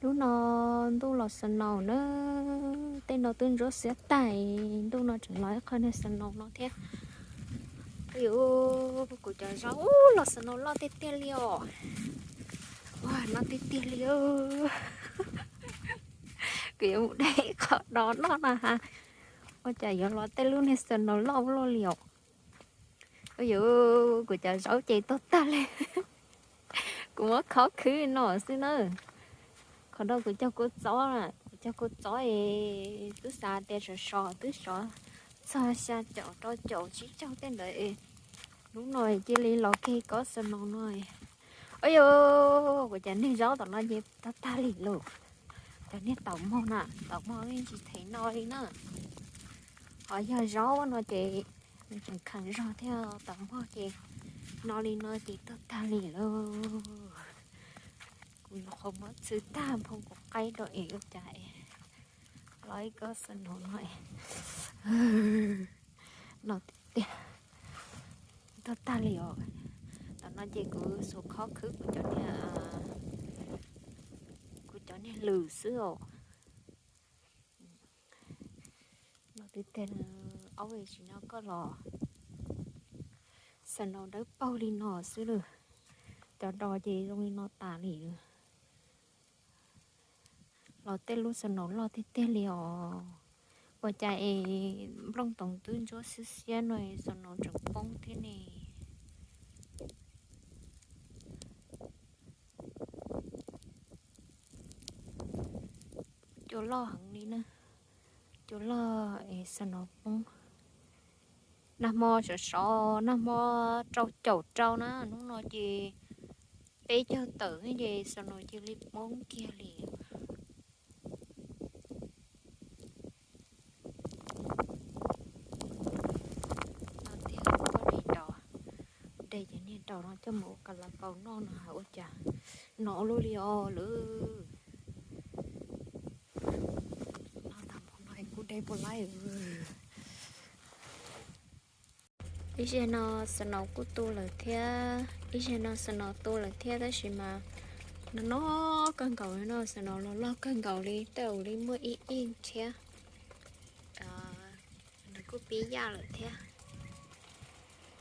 Hnub no ntuj los snow na, tej no twb ntsuab xiab tag, ntuj no tseem los ib qho niag snow no thiab. Ua, kuv cov zaub los snow loj tiag tiag li os. Ua, no tiag tiag li. Kuv yuav mus de ib qho no noj no ha. Ua cas yuav los tej lub niag snow loj ua luaj li os. Ua, kuv cov zaub ces tuag tag li. Kuv muab khob khwb no xwb na. Qhov no kuv cog kua txob, kuv cog kua txob es twb xav tias sov sov twb sov txog xya caum rau caum tsib caug tej ntawd. Hnub no cia li los kiag kob snow no. Ua, kuv cov niag zaub tom no ces tuag tag li lauj. Cov niag taum mog na, taum mog yeej tsis them no li na. Ho yog zaub no ces nws tseem kheev zog thiab, taum mog ces no li no ces tuag tag li lauj. Kuv nyuam qhuav muab txhwb tag nphoo kuv qaib rau es ua cas los ib kob snow no no tiag tiag. Tuag tag li os. Tam no ces kuv xuas khob khwb kuv cov niag, kuv cov niag lws xwb os. No tiag tiag, aub es tsis no koj los snow dawb paug li no xwb lawm. Cov dos ces zoo li no tas li. Los tej lub snow loj tiag tiag li os. Ua cas es nplooj toov twb ntsuab xiab xiab no snow tseem poob thiab ne. Cua loj heev li na. Cua loj es snow poob. Nag hmo sov sov, nag hmo rau caum rau na, hnub no ces peb caug tawm ces snow cia li poob kiag li. No tiag, kuv de cov, de cov niag daus no coj mus ua kas las kaus noj no hais ua cas no luaj li os lawm. No tas mus no kuv de puas laib. Ib zaug no snow kuj tu lawm thiab, ib zaug no snow tu lawm thiab tab sis mas no no kawg nkaus li no, snow los loj kawg nkaus li, tej zaum li muaj ib inch thiab. Nws kuj pib yaj lawm thiab.